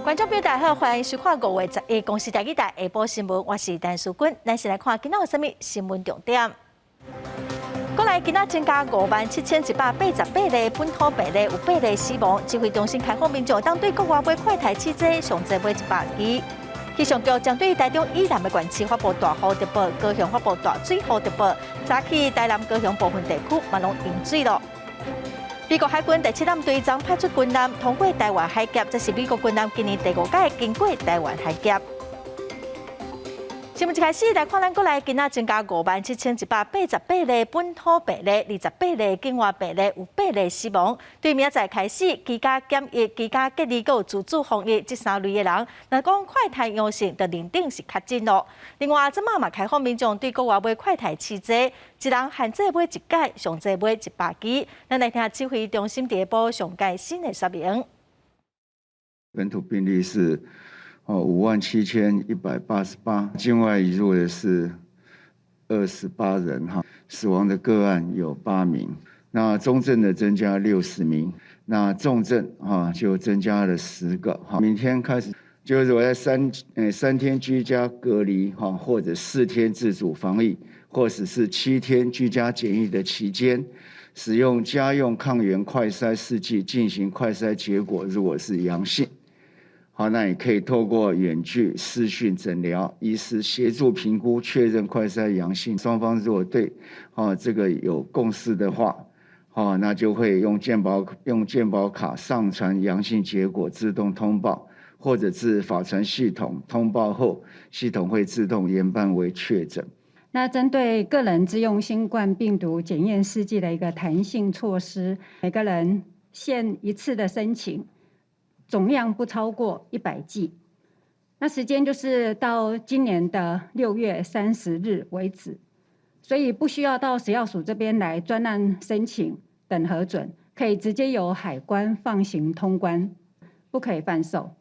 觀眾朋友大家好，歡迎收看5月11公視台語台下晡新聞，我是陳淑君。咱先來看今仔有啥物新聞重點。國內今仔增加57,188例本土病例，有八例死亡。指揮中心開放民眾當對國外買快篩試劑，上濟買100支。氣象局針對台中以南的縣市發布大雨特報，高雄發布大水雨特報。早起台南、高雄部分地區嘛攏淹水囉。美國海軍第七艦隊昨派出軍艦通過台灣海峽，這是美國軍艦今年第五擺經過台灣海峽。新聞一開始來看，咱國內今仔增加57,188例本土病例，28例境外病例，有八例死亡。對明仔載開始，居家檢疫、居家隔離、閣有自主防疫這三類的人，若講快篩陽性，就認定是確診囉。另外，這馬嘛開放民眾對國外買快篩試劑，一人限制買一擺，上濟買100支。咱來聽指揮中心下晡上蓋新的說明。本土病例是57,188，境外移入的是28人哈，死亡的個案有8名，那中症的增加60名，那重症哈就增加了10個哈。明天開始就是我在3天居家隔離哈，或者4天自主防疫，或者是7天居家檢疫的期間，使用家用抗原快篩試劑進行快篩，結果如果是陽性，好，那也可以透過遠距視訊診療，醫師協助評估確認快篩陽性，雙方如果對，這個有共識的話，那就會用健保卡上傳陽性結果自動通報，或者是法傳系統通報後，系統會自動研判為確診。那針對個人自用新冠病毒檢驗試劑的一個彈性措施，每個人限一次的申請，總量不超過100劑，那時間就是到今年的6月30日為止，所以不需要到食藥署這邊來專案申請等核准，可以直接由海關放行通關，不可以販售。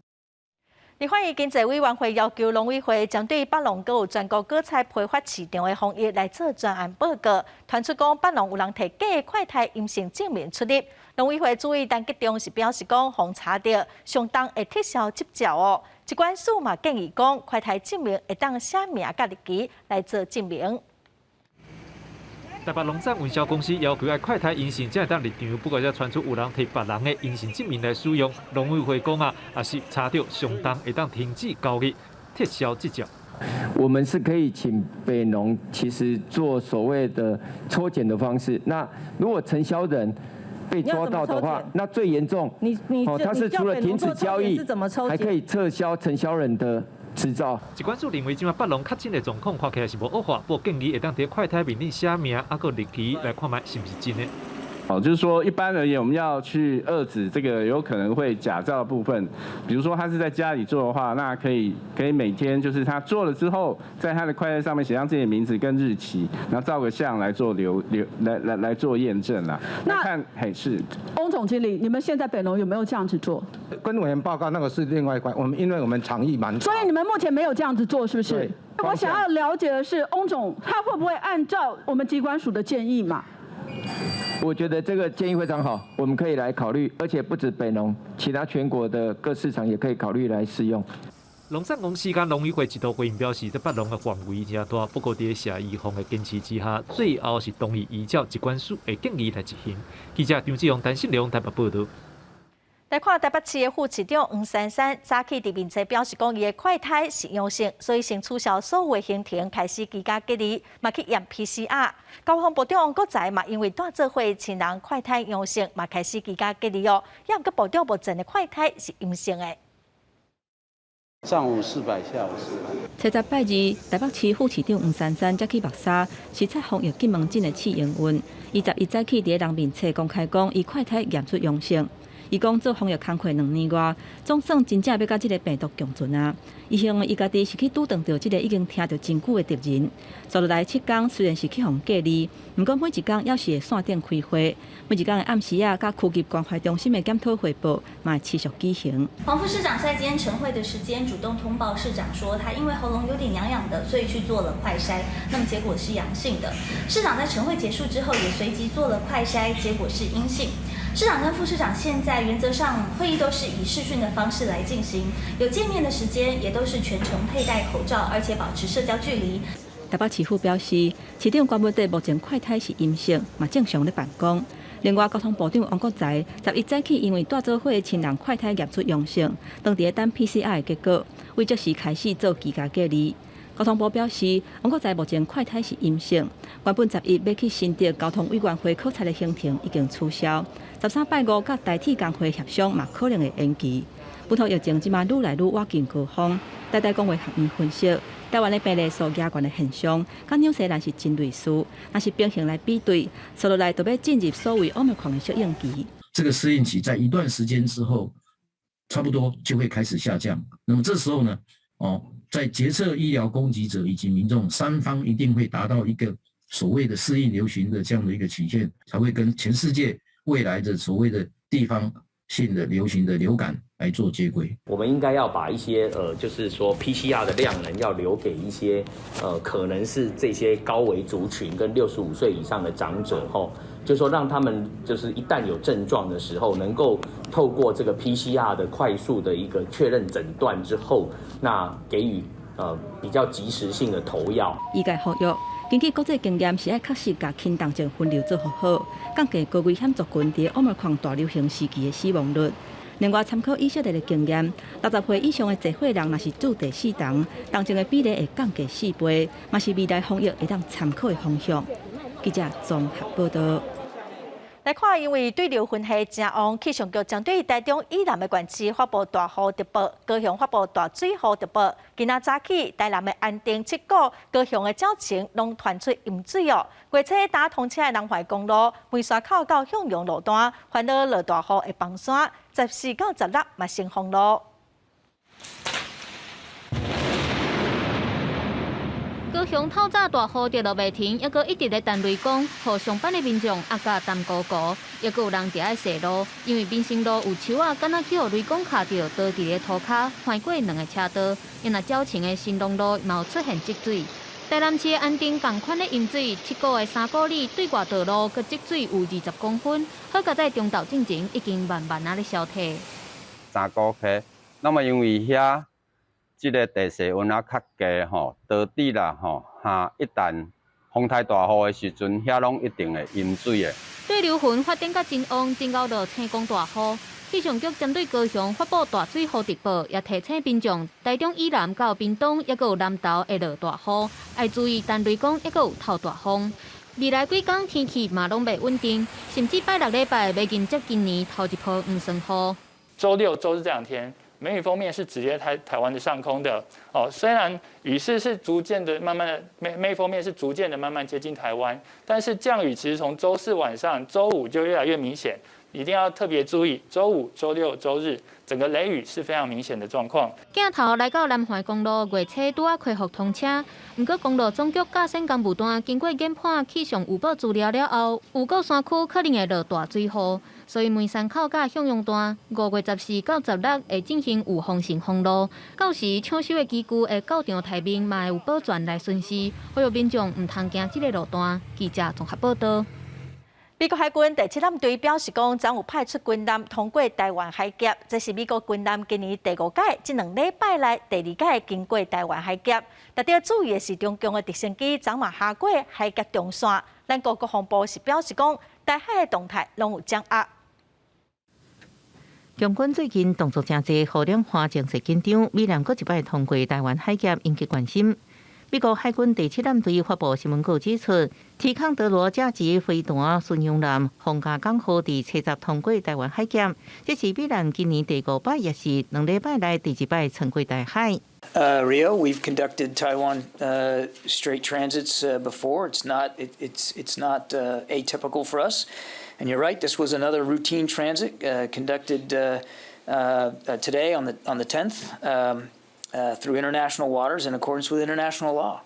立法院經濟委員會要求農委會針對北農閣有全國果菜批發市場的防疫來做專案報告，傳出講北農有人提假快篩陰性證明出入。農委會主委陳吉仲是表示講，予查著相當會撤銷執照哦。疾管署嘛建議講，快篩證明會當寫名佮日期來做證明。台北農產運銷公司要求愛快篩陰性才會當入場，不過才傳出有人提別人的陰性證明來使用。農委會講啊，若是查著相當會當停止交易、撤銷執照。我們是可以請北農其實做所謂的抽檢的方式。那如果承銷人被抓到的話，那最嚴重，你哦，他是除了停止交易，還可以撤銷承銷人的執照。疾管署認為，這擺北農確診的狀況看起來是無惡化，不過建議會當佇快篩面頂寫名，啊閣日期來看覓是毋是真的。哦，就是說一般而言，我們要去遏止這個有可能會假造的部分，比如說他是在家裡做的話，那可以每天就是他做了之後，在他的快篩上面寫上自己的名字跟日期，然後照個相來做留留來來來做驗證啦。那看嘿是。翁總經理，你們現在北農有沒有這樣子做？跟委員報告那個是另外一塊，我們因為我們場域蠻，所以你們目前沒有這樣子做，是不是？我想要了解的是，翁總他會不會按照我們疾管署的建議嘛？我覺得這個建議非常好，我們可以來考慮，而且不止北農，其他全國的各市場也可以考慮來試用。農產公司佮農委會一度回應表示，這北農的範圍誠大，不過佇謝宜鳳的堅持之下，最後是同意依照疾管署的建議來執行。記者張志勇、陳信良台北報導。來看台北市的副市長黃珊珊，早起佇面冊表示講，伊的快篩是陽性，所以先取消所有的行程，開始居家隔離，嘛去驗 PCR。交通部長王國材嘛，因為蹛做伙親人快篩陽性，嘛開始居家隔離哦。猶毋過部長目前的快篩是陰性的。上午四百，下午四百。初十拜二，台北市副市長黃珊珊才去木柵視察防疫禁門診的試營運。伊11早起佇人面冊公開講，伊快篩驗出陽性。伊講做防疫工課2年外，總算真正欲佮這个病毒共存啊！伊形容伊家己是去拄著這个已經聽著真久的敵人。紲落來7工雖然是去予隔離，毋過每一工猶是會線頂開會，每一工的暗時仔，佮區級關懷中心的檢討匯報嘛會持續舉行。黃副市長在今天晨會的時間主動通報市長說，他因為喉嚨有點癢癢的，所以去做了快篩，那麼結果是陽性的。市長在晨會結束之後也隨即做了快篩，結果是陰性。市長跟副市長現在原則上會議都是以視訊的方式來進行，有見面的時間也都是全程佩戴口罩，而且保持社交距離。台北市府表示，市長關文哲目前快篩是陰性，嘛正常咧辦公。另外，交通部長王國材11早起因為帶做伙的親人快篩驗出陽性，當佇咧等 PCR 的結果，會即時開始做居家隔離。交通部表示，王國材目前快篩是陰性，原本11欲去新竹交通委員會考察的行程已經取消。13拜五佮台鐵工會協商嘛可能會延期。本土疫情這馬愈來愈倚近高峰，台大公衛學院分析，台灣的病例數加懸的現象，佮紐西蘭是真類似，若是平行來比對，紲落來就欲進入所謂奧密克戎的適應期。這個適應期在一段時間之後，差不多就會開始下降。那麼這時候呢，哦，在決策醫療供給者以及民眾三方一定會達到一個所謂的適應流行的這樣的一個曲線，才會跟全世界未來的所謂的地方性的流行的流感來做接軌。我們應該要把一些就是說 PCR 的量能要留給一些可能是這些高危族群跟65歲以上的長者，吼，就是說讓他們就是一旦有症狀的時候，能夠透過這個 PCR 的快速的一個確認診斷之後，那給予比較及時性的投藥。醫界呼籲，根據國際經驗，是愛確實共輕重症分流做好好，降低高危險族群佇奧密克戎大流行時期的死亡率。另外，參考以色列的經驗，60歲以上的濟歲人若是注第四針，重症的比例會降低4倍，嘛是未來防疫會當參考的方向。記者綜合報道。來看，因為對流雲系誠旺，氣象局針對台中以南的縣市發布大雨特報，高雄發布大水雨特報。今仔早起，台南的安定、七股、高雄的蕉城攏傳出淹水哦。過車搭通車的南環公路，梅山口到向陽路段，煩惱落大雨會崩山，14到16嘛先封路。高雄透早大雨直落袂停，猶閣一直咧彈雷公，予上班的民眾壓甲澹糊糊，猶閣有人佇愛踅路，因為民生路有樹仔，敢若去予雷公敲著，倒佇咧塗跤，橫過兩个車道。因若蕉城的新隆路嘛有出現積水。台南市的安定仝款咧淹水，七股的三股里對外道路閣積水有20公分，好佳哉中晝進前已經慢慢仔咧消退。三股溪，那麼因為遐這个地勢溫仔較低吼，導致啦吼，哈一旦風台大雨的時陣，遐攏一定會淹水的。對流雲發展甲真旺，真𠢕落青光大雨。氣象局針對高雄發布大水雨特報，也提醒民眾，台中以南到屏東，猶閣有南投會落大雨，愛注意彈雷公，猶閣有透大風。未來幾工天氣嘛攏袂穩定，甚至拜六禮拜欲迎接今年頭一波黃霜雨。週六、週日這兩天，梅雨鋒面是直接在台灣的上空的哦。雖然雨勢是逐漸的、慢慢的，梅雨鋒面是逐漸的慢慢接近台灣，但是降雨其實從週四晚上、週五就越來越明顯，一定要特別注意週五、週六、週日整個雷雨是非常明顯的狀況。鏡頭來到南環公路，月初拄仔恢復通車，毋過公路總局架線工務段經過研判氣象預報資料了後，預告山區可能會落大水雨。所以梅山口佮向陽段5月14到16會進行預防性封路，到時搶修的機具會到場待命，嘛會有保全來巡視，呼籲民眾毋通行這个路段。記者綜合報道。美國海軍第七艦隊表示講，昨有派出軍艦通過台灣海峽，這是美國軍艦今年第五擺，這兩禮拜內第二擺經過台灣海峽。值得注意的是，中共的直升機昨嘛越過海峽中線，咱國國防部是表示講，台海的動態攏有掌握。共軍最近動作誠濟，予兩岸情勢緊張。美艦閣一擺通過台灣海峽，引起關心。美國海軍第七艦隊發布新聞稿指出，提康德羅加級飛彈巡洋艦皇家港號佇七十通過台灣海峽，這是美艦今年第五擺，也是兩禮拜內第二擺穿過台海。 Rio, we've conducted Taiwan Strait transits before. It's not atypical for us. And you're right, this was another routine transit conducted today on the 10th through international waters in accordance with international law.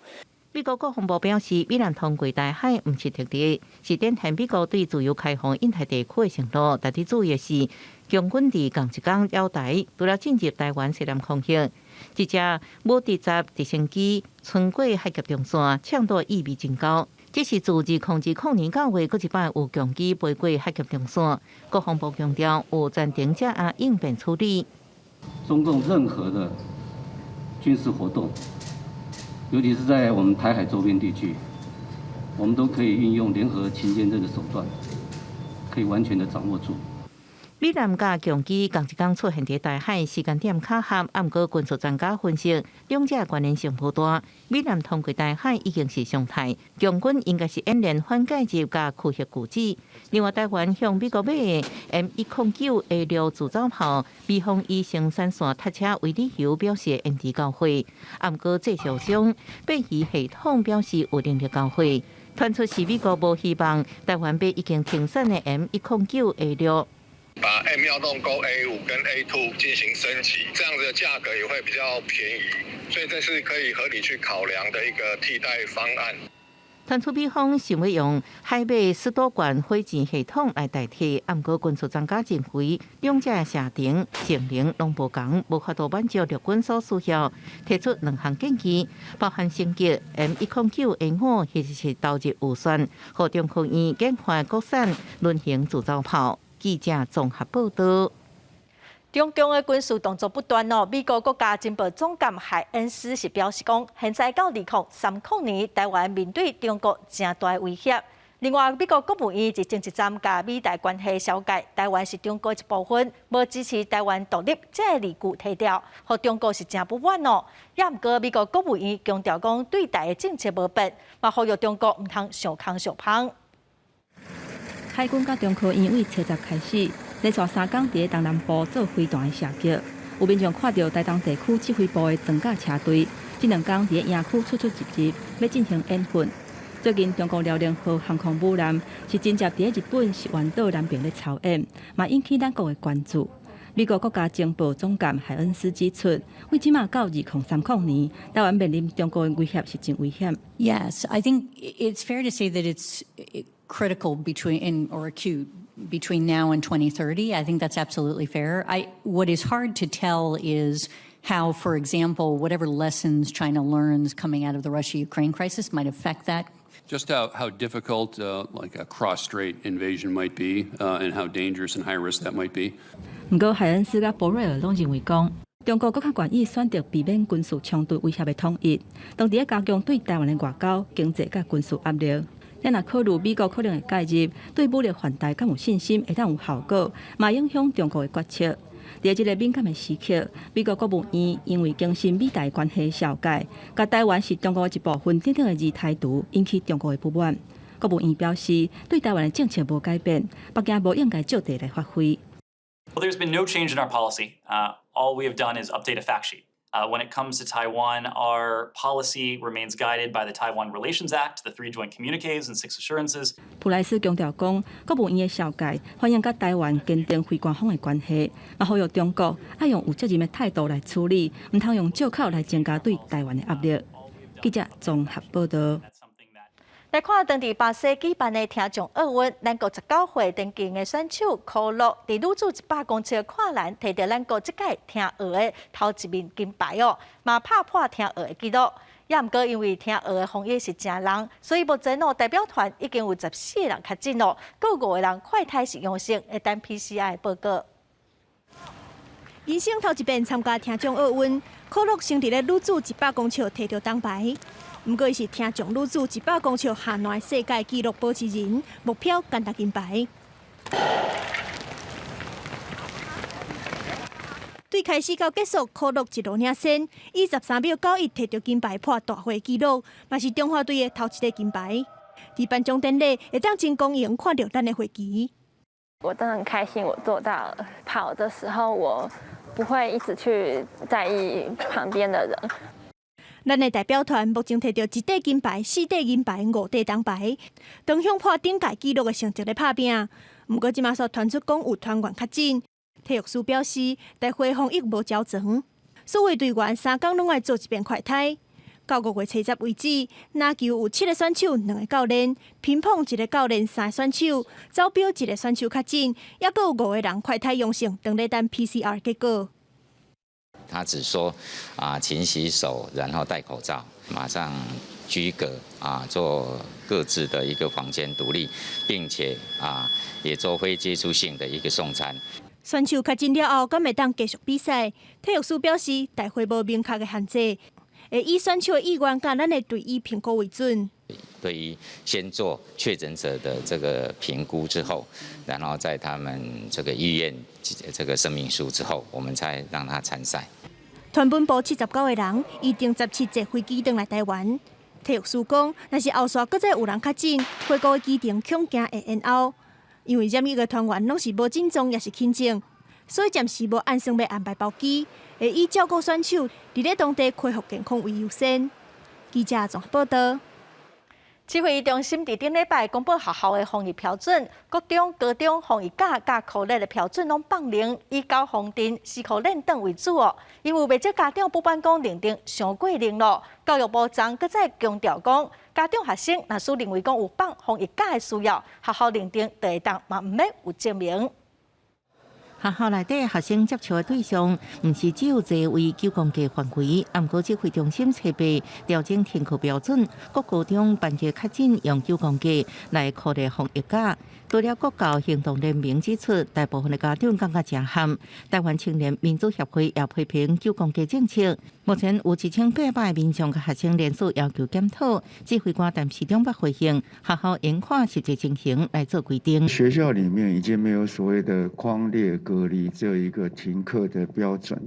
美國國防部表示，美艦通過台海毋是特例，是展現美國對自由開放印太地區的承諾。值得注意的是，共軍佇仝一工繞台，除了進入台灣西南空域，這架武直十直升機穿過海峽中線，搶奪意味真高。這是自2020年9月，閣一擺有共機飛過海峽中線。國防部強調，有暫停遮啊應變處理。中共任何的軍事活動，尤其是在我們台海周邊地區，我們都可以運用聯合勤監這個手段，可以完全的掌握住。美艦佮共機仝一工出現佇台海，時間點巧合，毋過軍事專家分析，兩者關聯性無大。美艦通過台海已經是常態，共軍應該是演練反介入佮區域拒止。另外，台灣向美國買的 M109 A6自走炮，美方以生產線塞車為理由表示延遲交貨。毋過製造商貝魚系統表示有能力交貨，傳出是美國無希望台灣買已經停產的 M109 A6。把 M109 A5跟 A2 進行升級，這樣子的價格也會比較便宜，所以這是可以合理去考量的一個替代方案。傳出美方想欲用海馬斯多管火箭系統來代替，毋過軍事專家認為，兩者的射程、性能攏無仝，無法度滿足陸軍所需要，提出兩項建議，包含升級 M109 A5或者是投入預算，予中科院研發國產輪型自走炮。記者綜合報道。中共的軍事動作不斷哦。美國國家情報總監海恩斯是表示講，現在到2030年，台灣面對中國誠大威脅。另外，美國國務院佇前一站共美台關係紹介，台灣是中國一部分，無支持台灣獨立，這个字句提掉，予中國是誠不滿哦。也毋過，美國國務院強調講，對台的政策無變，嘛呼籲中國毋通想空想芳。海軍佮中科院對初十開始，連續3工佇東南部做飛彈的射擊，有民眾看著台東地區指揮部的裝甲車隊，這2工佇營區出出入入，欲進行演訓。最近中國遼寧號航空母艦是真正佇日本石垣島南邊咧操演，嘛引起咱國的關注。美國國家情報總監海恩斯指出，對這馬到2030年，台灣面臨中國的威脅是真危險。 Yes, I think it's fair to say that it's critical between in or acute between now and 2030. I think that's absolutely fair. What is hard to tell is how, for example, whatever lessons China learns coming out of the Russia-Ukraine crisis might affect that. Just how difficult like a cross-strait invasion might be and how dangerous and high risk that might be. 毋過，海恩斯佮博瑞爾攏認為講，中國閣較願意選擇避免軍事衝突威脅的統一，當佇咧加強對台灣的外交、經濟佮軍事壓力。咱若考慮美國可能會介入，對武力犯台敢有信心會當有效果，嘛影響中國的決策。佇這个敏感的時刻，美國國務院因為更新美台關係紹介，共台灣是中國的一部分等等的字台獨，引起中國的不滿。國務院表示，對台灣的政策無改變，北京無應該借題來發揮。 Well, there's been no change in our policy. All we have done is update a fact sheet. When it comes to Taiwan, our policy remains guided by the Taiwan Relations Act, the three joint communiques, and six assurances. 普萊斯強調講，國務院的紹介反映佮台灣堅定非官方的關係，嘛呼籲中國愛用有責任的態度來處理，毋通用藉口來增加對台灣的壓力。記者綜合報道。來看當地巴西舉辦的聽障奧運，咱國19歲田徑的選手柯樂，佇女子100公尺跨欄提著咱國這屆聽奧的頭一面金牌哦，嘛拍破聽奧的紀錄。也毋過因為聽奧的防疫是誠重，所以目前哦代表團已經有14個人確診咯，閣有五個人快篩是陽性，會等 PCR 的報告。人生頭一遍參加聽障奧運，柯樂先佇咧女子100公尺提著銅牌。毋過，伊是聽障女子100公尺下欄世界紀錄保持人，目標干焦金牌。對開始到結束，柯樂一路領先，以13秒91提著金牌破大會紀錄，嘛是中華隊的頭一個金牌。佇頒獎典禮會當真光榮看著咱的會旗。我當然開心，我做到了。跑的時候，我不會一直去在意旁邊的人。咱的代表團目前提著一塊金牌、四塊銀牌、五塊銅牌，當向破頂屆紀錄的成績咧拍拚。毋過這馬煞傳出講有團員確診，體育署表示，大會防疫無周全，所有隊員3工攏愛做一遍快篩。到5月初十為止，籃球有七個選手、兩個教練，乒乓一個教練、三個選手，走標一個選手確診，猶閣有五個人快篩陽性，當咧等 PCR 結果。他只說啊，勤洗手，然後戴口罩，馬上居隔啊，做各自的一個房間獨立，並且啊，也做非接觸性的一個送餐。選手確診了後，敢會當繼續比賽？體育署表示，大會無明確的限制，會以選手的意願佮咱的隊醫評估為準。對於先做確診者的這個評估之後，然後在他們這個醫院這個聲明書之後，我們才讓他參賽。團本部79個人，預定17坐飛機轉來台灣。體育署講，若是後續閣再有人確診，回國的機程恐驚會延後。因為染疫的團員攏是無症狀，抑是輕症，所以暫時無按算欲安排包機，會以照顧選手佇咧當地恢復健康為優先。記者綜合報道。指揮中心佇頂禮拜公布學校的防疫標準，國中、高中防疫甲佮箍熱的標準攏放寬，以九方陣、四箍練等為主哦。因為袂少家長不滿講認定傷過龍咯，教育部長閣再強調講，家長學生若是認為講有放防疫假的需要，學校認定就會當嘛毋免有證明。學校內底學生接觸的對象，毋是只有這位九宮格範圍。毋過指揮中心設備調整停課標準，國高中班級確診用九宮格來擴大防疫假。除了國教行動聯盟指出，大部分的家長感覺誠譀。台灣青年民主協會也批評九宮格政策。目前有1800民眾佮學生聯署要求檢討，指揮官陳時中捌回應，學校應看實際情形來做規定。學校裡面已經沒有所謂的匡列隔離這一個停課的標準。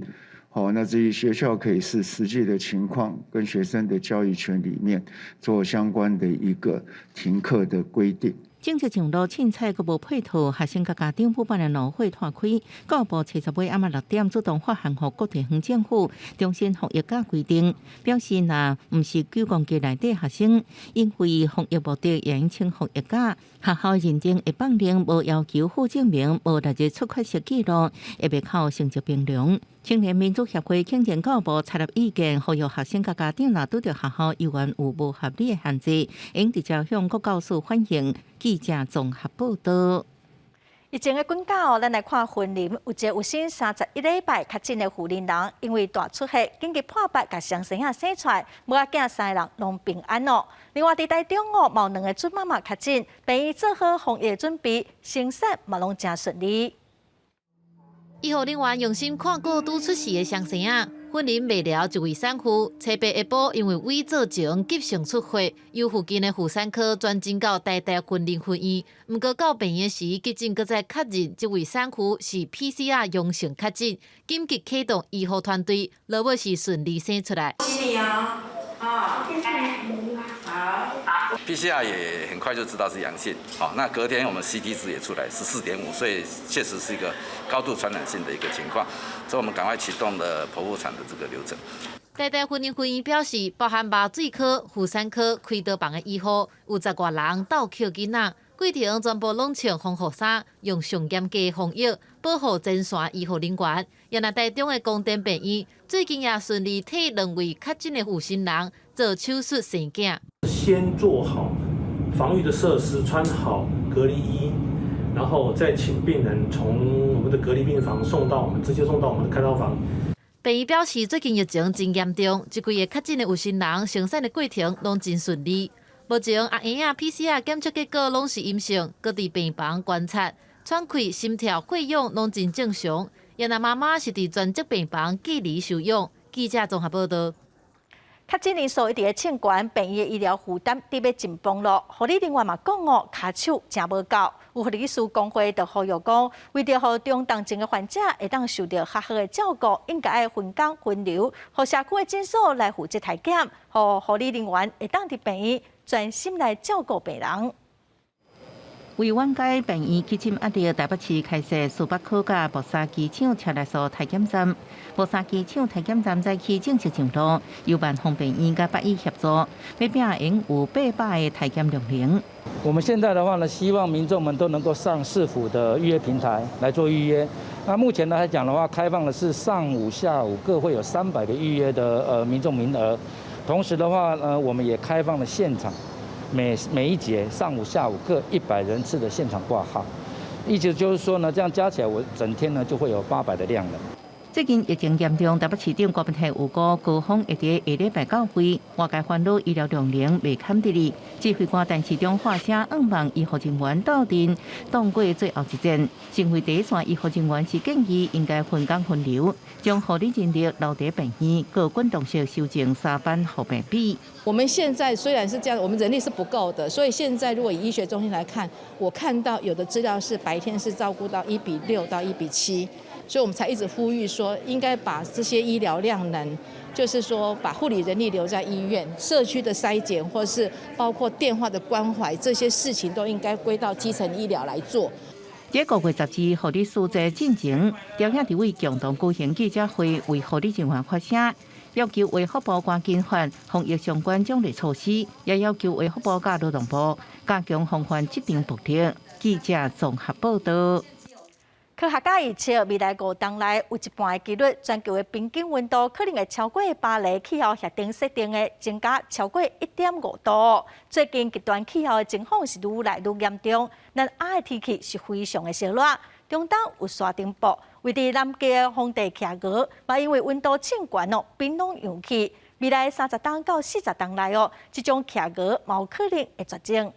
好，那至於學校可以視實際的情況跟學生的教育權裡面做相關的一個停課的規定。政策上路凊彩閣無配套，學生佮家長不滿的怒火湠開。教育部70尾暗仔6點主動發函予各地方政府，重申防疫假規定，表示若毋是九宮格內底學生，因為防疫目的應請防疫假，學校認定會放寬，無要求附證明，無六日出缺席記錄，會袂扣成績評量。青年民主協會肯定教育部採納意見，呼籲學生佮家長若拄著學校猶原有無合理的限制，應直接向國教署反映。記者綜合報道。疫情的滾交，咱來看雲林有一个有生31禮拜確診的婦人，因為大出血，緊急破腹，共雙生仔生出來，母仔囝三個人攏平安哦。另外，佇台中哦，嘛有兩个準媽媽確診，病院做好防疫準備，生產嘛攏誠順利。醫護人員用心看顧拄出世的雙生仔，雲林麥寮一位產婦，初八下晡因為胃做前急性出血，由附近的婦產科轉診到台大雲林分院。毋過到病院時，急診閣再確認這位產婦是 PCR 陽性確診，緊急啟動醫護團隊，落尾是順利生出來。恭喜你哦！好，好。 PCR 也很快就知道是陽性，好，那隔天我們 CT 值也出來14.5，所以確實是一個高度傳染性的一個情況，所以我們趕快啟動了剖腹產的這個流程。台大雲林分院表示，包含麻醉科、婦產科、開刀房的醫護，有十外人鬥抾囡仔，過程全部攏穿防護衫，用上嚴格防疫保護前線醫護人員。也若台中的宮殿病院，最近也順利替兩位確診的有心人做手術生囝。先做好防禦的設施，穿好隔離衣，然後再請病人從我們的隔離病房送到我們，直接送到我們的開刀房。病院表示，最近疫情真嚴重，這幾个確診的有心人生產的過程攏真順利。目前阿嬰仔 PCR 檢測結果攏是陰性，閣佇病房觀察，喘氣、心跳、血氧攏真正常。也若媽媽是佇專責病房隔離休養。記者綜合報道。確診人數一直咧衝懸，病院的醫療負擔得欲緊繃咯。護理人員嘛講哦，跤手誠無夠。有護理師公會就呼籲講，為著予中重症的患者會當受著較好的照顧，應該愛分工分流，予社區的診所來負責篩檢，予護理人員會當佇病院專心來照顧病人。為緩解病院急診壓力，台北市開設蘇北區佮木柵機場車來蘇篩檢站。木柵機場篩檢站早起正式上路，由萬芳病院佮北醫協助，每餅應有800个篩檢量能。我們現在的話呢，希望民眾們都能夠上市府的預約平台來做預約。那目前呢來講的話，開放的是上午、下午各會有300個預約的民眾名額。同時的話呢，我們也開放了現場。每一節上午、下午各100人次的現場掛號，意思就是說呢，這樣加起來，我整天呢就會有800的量了。最近疫情嚴重，台北市長柯文哲預估高峰會佇下禮拜到位，外界煩惱醫療量能袂堪得哩。指揮官陳時中發聲，向望醫護人員鬥陣，擋過最後一戰。身為第一線醫護人員是建議應該分工分流，將護理人力留佇病院，閣滾動式修正三班護病比。我們現在雖然是這樣，我們人力是不夠的，所以現在如果以醫學中心來看，我看到有的資料是白天是照顧到1比6到1比7。所以我們才一直呼籲說，應該把這些醫療量能，就是說把護理人力留在醫院、社區的篩檢，或是包括電話的關懷，這些事情都應該歸到基層醫療來做。這個月12護理師節進前，朝野立委共同舉行記者會，為護理人員發聲，要求衛福部趕緊發防疫相關獎勵措施，也要求衛福部佮勞動部加強防範職場暴力。記者綜合報道。科學家預測，未來5冬內有一半的幾率，全球的平均溫度可能會超過巴黎氣候協定設定的增加超過1.5度。最近極端氣候的情況是愈來愈嚴重，南亞的天氣是非常的燒熱，中東有沙塵暴，位佇南極的荒地企鵝，嘛因為溫度升懸哦，冰攏融去。未來30冬到40冬內哦，這種企鵝嘛有可能會絕種。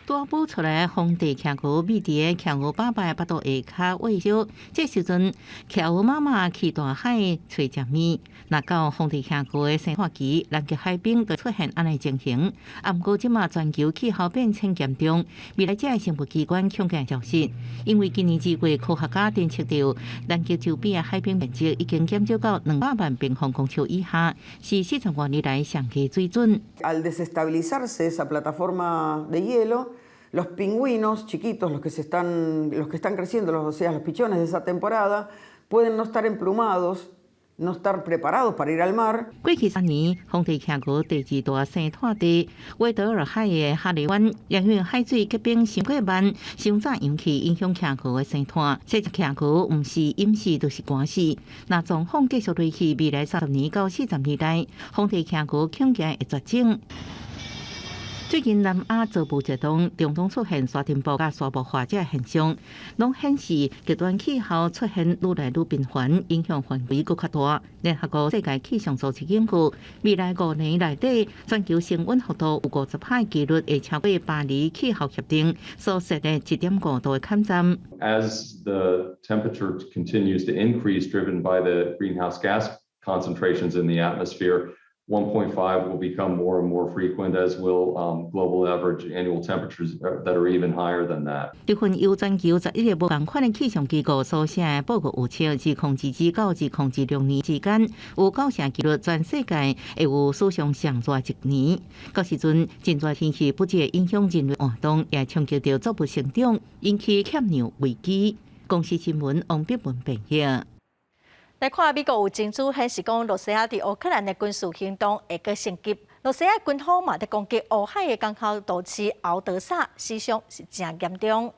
拄孵出來荒地企鵝，覕佇企鵝爸爸腹肚下跤餵燒。這時陣，企鵝媽媽去大海揣食物。若到荒地企鵝的生活期，南極海冰就出現按呢情形。啊，毋過這馬全球氣候變遷嚴重，未來這个生物機關恐驚消失。因為今年2月，科學家偵測到南極周邊的海冰面積已經減少到200萬平方公尺以下，是40多年來上低水準。 Al desestabilizarse esa plataforma de hielo, los pingüinos chiquitos, los que están creciendo, o sea, los pichones de esa temporada, pueden no estar emplumados, no estar preparados para ir al mar。過去3年，荒地企鵝第二大生態地威德爾海的哈利灣，因為海水結冰傷過慢，傷早融去，影響企鵝的生態。這隻企鵝毋是淹死就是乾死。若狀況繼續落去，未來30年到40年內，荒地企鵝恐驚會絕種。最近南亞遭暴熱動，中東出現沙塵暴佮沙漠化這現象，攏顯示極端氣候出現愈來愈頻繁，影響範圍閣較大。聯合國世界氣象組織研究，未來5年內底，全球升溫幅度有50%的幾率會超過巴黎氣候協定所設的1.5度的坎站。 As the temperature continues to increase, driven by the greenhouse gas concentrations in the atmosphere, 1.5 will become more and more frequent, as will global average annual temperatures that are even higher than that. 這份由全球11個無仝款的氣象機構所寫的報告預測，2022到2026年之間，有9成幾率全世界會有史上上熱一年。到時陣，真熱天氣不只會影響人類活動，也衝擊著作物成長，引起欠糧危機。公視新聞王碧文編譯。來看美國有證據顯示講，羅西亞佇烏克蘭的軍事行動會閣升級。羅西亞軍方嘛佇攻擊烏海的港口都市敖德薩，死傷是誠嚴重。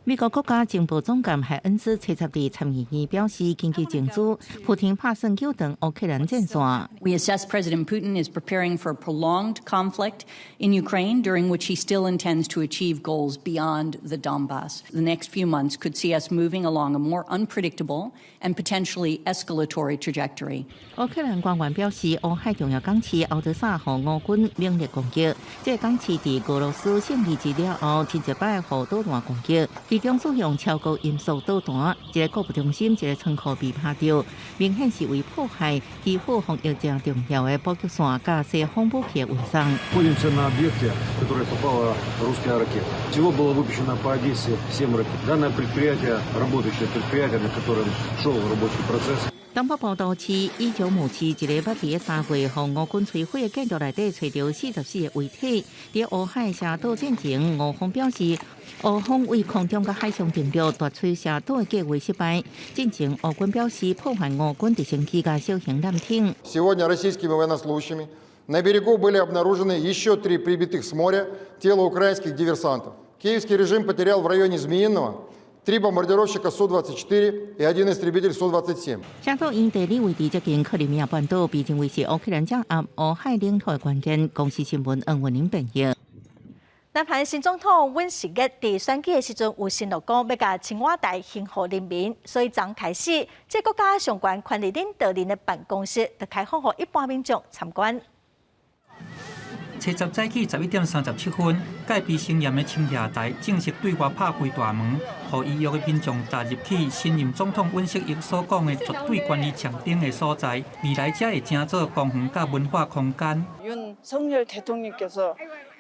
美國國家情報總監海恩斯七十日參議院表示，根據證據，普丁拍算糾斷烏克蘭戰線。 We assess President Putin is preparing for a prolonged conflict in Ukraine, during which he still intends to achieve goals beyond the Donbass. The next few months could see us moving along a more unpredictable and potentially escalatory trajectory. 烏克蘭官員表示，烏海重要港市敖德薩予烏軍猛烈攻擊，這個港市佇俄羅斯勝利之了後，真濟擺予導彈攻擊。其中使用超高音速導彈，一個購物中心、一個倉庫被拍著，明顯是為破壞基輔防疫誠重要的補給線佮西方武器的運送。 Находимся на объекте, в который попала русская ракета. Всего было выпущено по Одессе 7 ракет. Данное предприятие, работающее предприятие, на котором шел рабочий процесс. 東北部都市伊久姆市一个捌佇3月予烏軍摧毀的建築內底，揣著44個遺體。佇烏海射導戰前，烏方表示，烏方對空中佮海上登陸奪取射導的計劃失敗。進前烏軍表示，破壞烏軍直升機佮小型艦艇。 Сегодня российскими военнослужащими на берегу были обнаружены еще три прибитых с моря тела украинских диверсантов. Киевский режим потерял в районе Змеиного три бомбардировщика Су-24 и один истребитель Су-27。赤土因地理位置接近克里米亞半島，被認為是烏克蘭掌握烏海領土的關鍵。公視新聞黃文玲編譯。南韓新總統尹錫悅佇選舉的時陣有承諾講欲共青瓦台還予人民，所以昨開始，這國家上懸權力領導人的辦公室就開放予一般民眾參觀。初十早起11點37分，戒備森嚴的青瓦台正式對外拍開大門，予預約的民眾踏入去新任總統尹錫悅所講的絕對權力象徵的所在。未來這會成做公園佮文化空間。 윤석열 대통령께서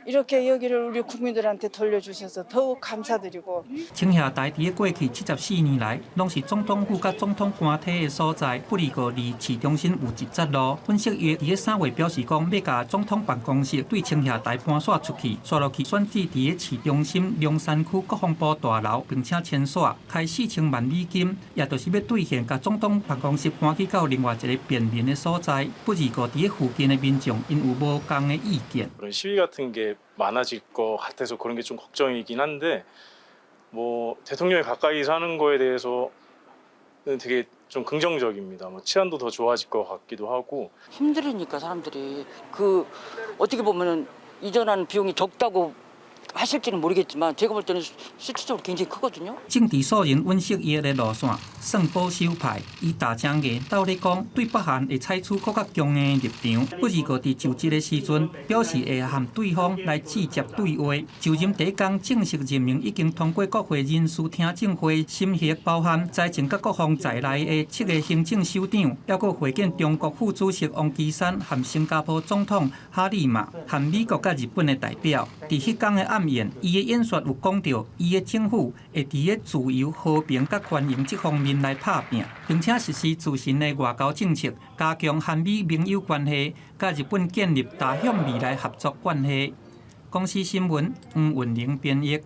이렇게 여기를 우리 국민들한테 돌려주셔서 더욱 감사드리고 青瓦台佇過去74年來，攏是總統府佮總統官邸的所在，不過離市中心有一節路。尹錫悅佇3月表示講，欲共總統辦公室對青瓦台搬徙出去，紲落去選址佇咧市中心龍山區國防部大樓，並且簽署開4000萬美金，也就是欲兌現共總統辦公室搬去到另外一个便民的所在。不過佇咧附近的民眾𪜶有無仝的意見。 시위 같은 게 많아질 것 같아서 그런 게 좀 걱정이긴 한데 뭐 대통령이 가까이 사는 거에 대해서는 되게 좀 긍정적입니다. 뭐 치안도 더 좋아질 것 같기도 하고 힘들으니까 사람들이 그 어떻게 보면은 이전하는 비용이 적다고 하실지는 모르겠지만 제가 볼 때는 실질적으로 굉장히 크거든요. 政治素人尹錫悅的路線算保守派，伊大聲言鬥咧講，對北韓會採取閣較強硬的立場。不過佇就職的時陣，表示會和對方來直接對話。就任第一工正式任命已經通過國會人事聽證會審核，包含財政佮國防在內的七个行政首長，猶閣會見中國副主席王岐山和新加坡總統哈莉瑪，和美國佮日本的代表。佇彼工的暗宴，伊的演說有講著，伊的政府會佇咧自由、和平佮寬容這方面來拍拚，並且實施自身的外交政策，加強韓美盟友關係，佮日本建立踏向未來合作關係。公視新聞黃雲玲編譯。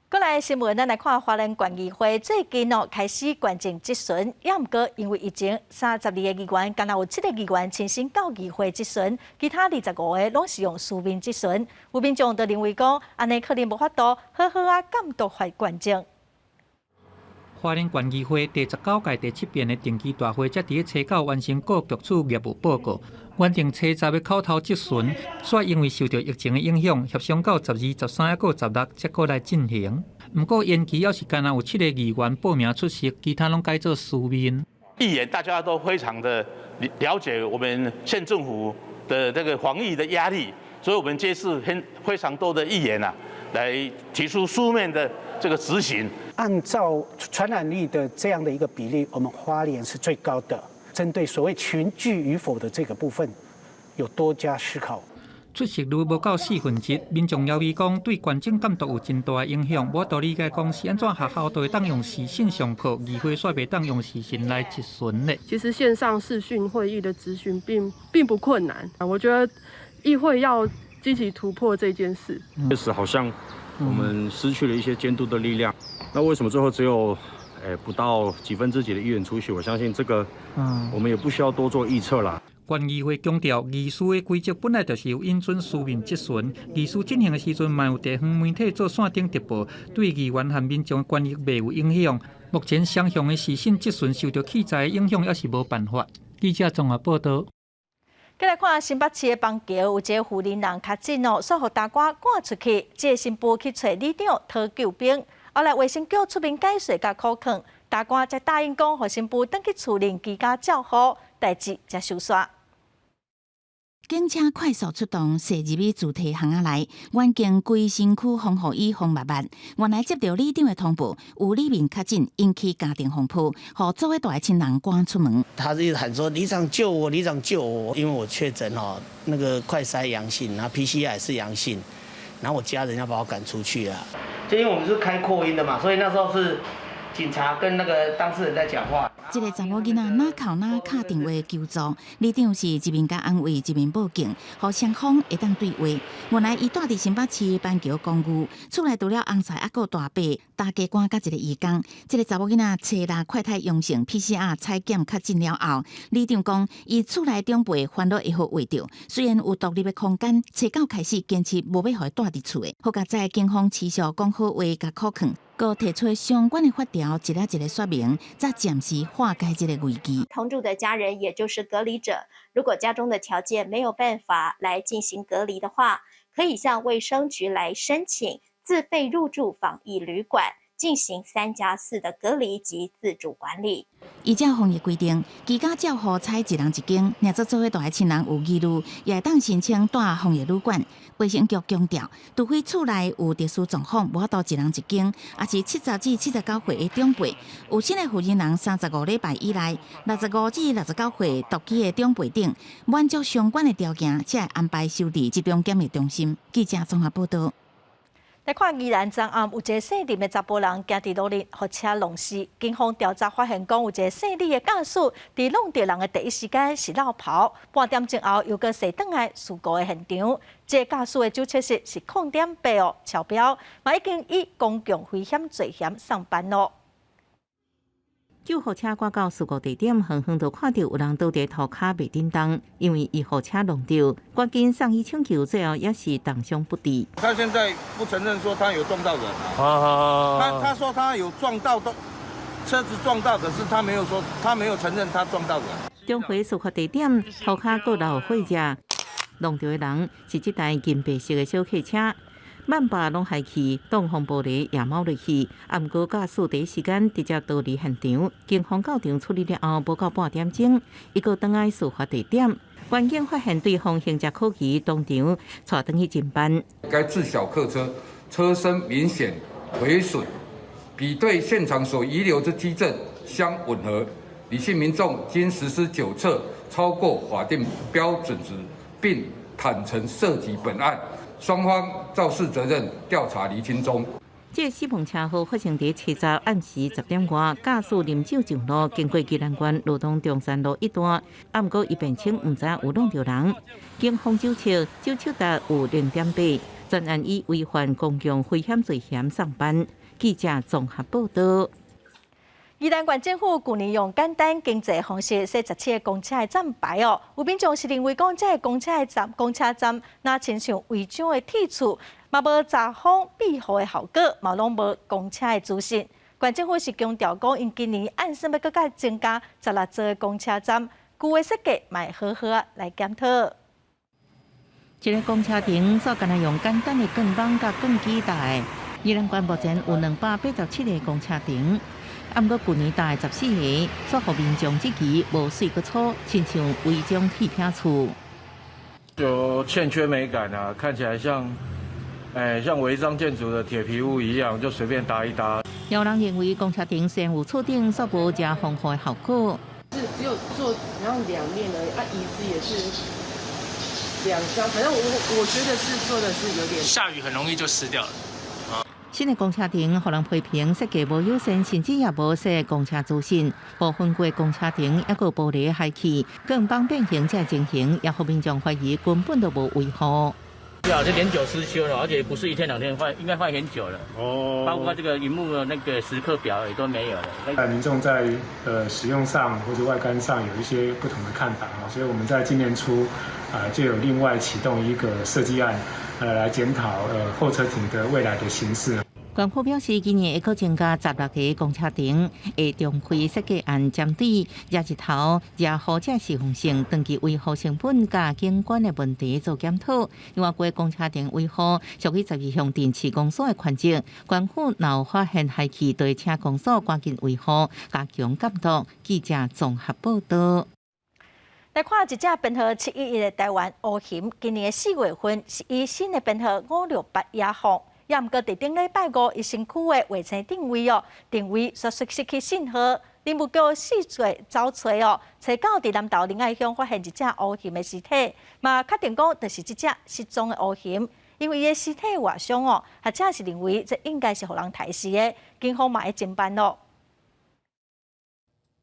過來新聞，咱來看花蓮縣議會最近哦開始縣政質詢，也毋過因為疫情，32個議員，干焦有七個議員親身到議會質詢，其他25個攏是用書面質詢。有民眾就認為講，按呢可能無法度好好仔監督縣政。花蓮縣議會第19屆第七遍的定期大會，才佇咧初九完成各局處業務報告，原定初十的口頭質詢，煞因為受著疫情的影響，協商到12、13抑閣16才閣來進行。毋過延期猶是干焦有七个議員報名出席，其他攏改做書面。議員大家都非常的了解我們縣政府的這個防疫的壓力，所以我們這次很非常多的議員啊，來提出書面的這個質詢。按照傳染力的這樣的一個比例，我們花蓮是最高的。針對所謂群聚與否的這個部分，有多加思考。出席率無夠四分之一，民眾猶豫講對縣政監督有真大的影響，無法度理解講是按怎學校都會當用視訊上課，議會煞袂當用視訊來質詢咧。其實線上視訊會議的質詢並不困難，我覺得議會要積極突破這件事。確實好像我們失去了一些監督的力量。那為什麼最後只有不到幾分之幾的議員出席？我相信這個，我們也不需要多做預測啦。縣議會強調，議事的規則本來就是有允准書面質詢，議事進行的時陣，嘛有地方媒體做線頂直播，對議員和民眾權益袂有影響。目前雙向的視訊質詢受著器材的影響，猶是無辦法。記者綜合報導。過來看新北市的板橋，有一个婦人確診哦，煞予大官趕出去，這个新婦去揣里長討救兵，後來衛生局出面解說佮苦勸，大官才答應講，予新婦轉去厝裡居家照護，代誌才收煞。警車快速出動，駛入去主體巷仔內，原警規身軀防護衣封密密。原來接著里長的通報，有里民確診，引起家庭風波，予做伙蹛的親人趕出門。他一直喊說：里長救我，里長救我！因為我確診哦，那個快篩陽性，然後 PCR 也是陽性，然後我家人要把我趕出去啊。就因為我們是開擴音的嘛，所以那時候是警察跟那個當事人在講話。這个查某囡仔哪哭哪敲電話求助，里長是一面共安慰，一面報警，予雙方會當對話。原來伊蹛佇新北市板橋公寓，厝內除了翁婿，猶閣有大伯、大家官佮一个義工。這个查某囡仔初六快篩陽性，PCR 採檢確診了後，里長講，伊厝內長輩煩惱會予畫著，雖然有獨立的空間，初九開始堅持無欲予伊蹛佇厝的。好佳哉警方持續講好話，共苦勸。閣提出相關的法條，一个一个說明，才暫時化解這个危機。同住的家人，也就是隔離者，如果家中的條件沒有辦法來進行隔離的話，可以向衛生局來申請自費入住防疫旅館，進行3加4的隔離及自主管理。依照防疫規定，居家照護採一人一間，若做做伙蹛的親人有疑慮，也會當申請蹛防疫旅館。衛生局強調，除非厝內有特殊狀況，無法度一人一間，抑是70至79歲的長輩，有新的負責人35禮拜以內，65至69歲獨居的長輩等，滿足相關的條件，才會安排收佇集中檢疫中心。記者綜合報道。來看宜蘭昨暗有一个姓林的查埔人，行佇路裡，予車挵死。警方調查發現，講有一个姓李的駕駛，佇挵著人的第一時間是落跑，半點鐘後又閣駛轉來事故的現場。這个駕駛的酒測值是0.8哦，超標，嘛已經以公共危險罪嫌送辦囉。救護車趕到事故地點，遠遠就看著有人倒佇塗跤袂振動，因為伊予車挵著，趕緊送醫搶救，最後也是重傷不治。他現在不承認說他有撞到人啊，他說他有撞到的車子撞到，可是他沒有說他沒有承認他撞到人。中回事發地點塗跤閣流血跡，挵著的人是這台銀白色的小客車。滿腹攏害去，擋風玻璃也貓落去。啊，毋過駕駛第一時間直接逃離現場，警方到場處理了後，無夠半點鐘，伊閣轉來事發地點。員警發現對方形跡可疑，當場帶轉去偵辦。該自小客車車身明顯毀損，比對現場所遺留之跡證相吻合。李姓民眾經實施酒測超過法定標準值，並坦承涉及本案。雙方肇事責任調查釐清中。這死亡車禍發生佇七十暗時10點外，駕駛啉酒上路，經過宜蘭縣羅東中山路一段，啊，毋過伊辯稱毋知影有挵著人。警方酒測，酒測值有0.8，全案以違反公共危險罪嫌送辦。記者綜合報道。宜蘭縣政府舊年用簡單經濟方式設17個公車的站牌哦，有民眾是認為講這个公車的站公車站，若親像違章的鐵厝，嘛無遮風避雨的效果，嘛攏無公車的資訊。縣政府是強調講，𪜶今年按算欲閣較增加16座的公車站，舊的設計嘛會好好來檢討。這个公車亭煞干焦用簡單的鋼網佮鋼機搭的。宜蘭縣目前有287個公車亭。啊，毋過舊年搭的14個，煞予民眾質疑無媠閣粗，親像違章鐵皮厝。就欠缺美感啊，看起來像，像違章建築的鐵皮屋一樣，就隨便搭一搭。有人認為公車亭雖然有厝頂，煞無遮防雨的效果。是只有坐，然後兩面而已，啊，椅子也是兩張，反正我覺得是做的是有點。下雨很容易就濕掉了。新的公車亭予人批評設計無友善，甚至也無設公車資訊。部分舊公車亭猶閣玻璃害去，更方變形這情形，也予民眾懷疑根本就無維護。對啊，這年久失修了，而且不是一天兩天壞，應該壞很久了。哦，包括這個螢幕的那個時刻表也都沒有了。民眾在使用上或者外觀上有一些不同的看法，所以我們在今年初啊就有另外啟動一個設計案，來檢討候車亭的未來的形式。縣府表示，今年會閣增加16個公車亭，會重開設計案，針對遮日頭、遮雨這適用性、長期維護成本佮景觀的問題做檢討。另外，舊公車亭維護屬於12鄉鎮市公所的權責，縣府若有發現害去，就會請公所趕緊維護，加強監督。記者綜合報道。來看一隻編號711的台灣烏鴴，今年的4月份是以新的編號568野放。也毋過佇頂禮拜五，伊身軀的衛星定位哦，定位煞失去信號，林務局四處走揣哦，揣到佇南投仁愛鄉發現一隻烏鴴的屍體，嘛確定講就是這隻失蹤的烏鴴，因為伊的屍體外傷哦，學者是認為這應該是予人刣死的，警方嘛會偵辦囉。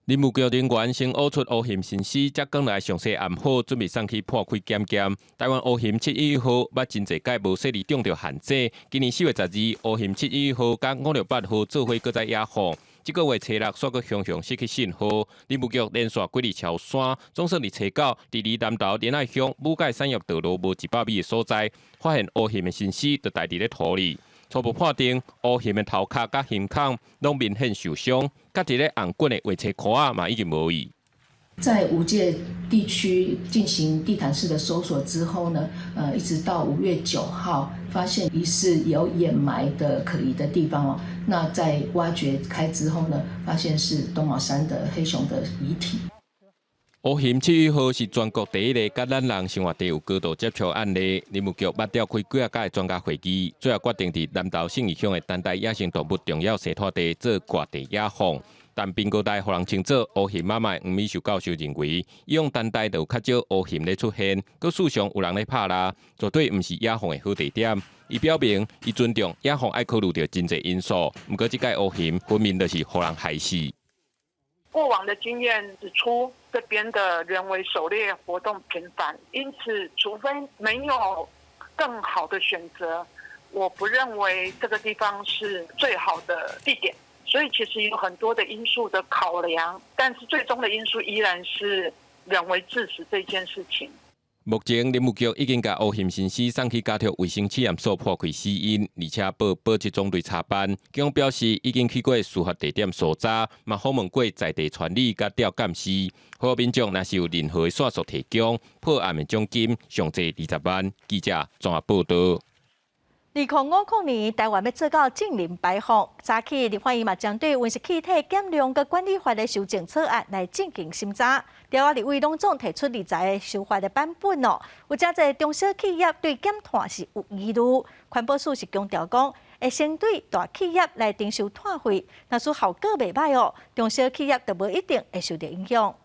林務局人員先挖出烏鴴身屍，才轉來詳細驗好，準備送去破開檢驗。台灣烏鴴711號捌真濟擺無細膩中著限制，今年4月12，烏鴴711號佮568號做伙閣再野放。這個月初六，煞閣雄雄失去信號，林務局連續幾日敲山，總算佇初九，佇離南投仁愛鄉武改產業道路無100米的所在，發現烏鴴的身屍就埋佇咧土裡。初步判定，烏鴴的頭殼佮胸孔攏明顯受傷，佮佇咧紅棍的話車箍仔嘛已經無去。在五界地區進行地毯式的搜索之後呢，一直到5月9號，發現疑似有掩埋的可疑的地方哦。那在挖掘開之後呢，發現是東卯山的黑熊的遺體。烏熊71號是全國第一个佮咱人生活地有高度接觸案例。林務局捌召開幾仔擺專家會議，最後決定佇南投信義鄉的單代野生動物重要生態地做掛地野放。但蘋果台予人稱做烏熊媽媽的黃美秀教授認為，以往單代就有較少烏熊咧出現，閣樹上有人咧拍獵，絕對毋是野放的好地點。伊表明，伊尊重野放愛考慮著真濟因素，毋過這擺烏熊分明就是予人害死。過往的經驗指出，這邊的人為狩獵活動頻繁，因此除非沒有更好的選擇，我不認為這個地方是最好的地點。所以其實有很多的因素的考量，但是最終的因素依然是人為致死這件事情。目前林務局已經共烏熊身屍送去家畜衛生試驗所破開死因，而且報保質總隊查辦。警方表示已經去過事發地點搜查，嘛訪問過在地村里佮調監視。予民眾若是有任何線索提供，破案的獎金上濟20萬。記者綜合報導。2050年，台灣欲做到淨零排放。早起立法院嘛，針對溫室氣體減量佮管理法的修正草案來進行審查。朝仔立委攏總提出20個修法的版本哦。有誠濟中小企業對減碳是有疑慮，環保署是強調講，會先對大企業來徵收碳費，若是效果袂䆀哦，中小企業就無一定會受著影響。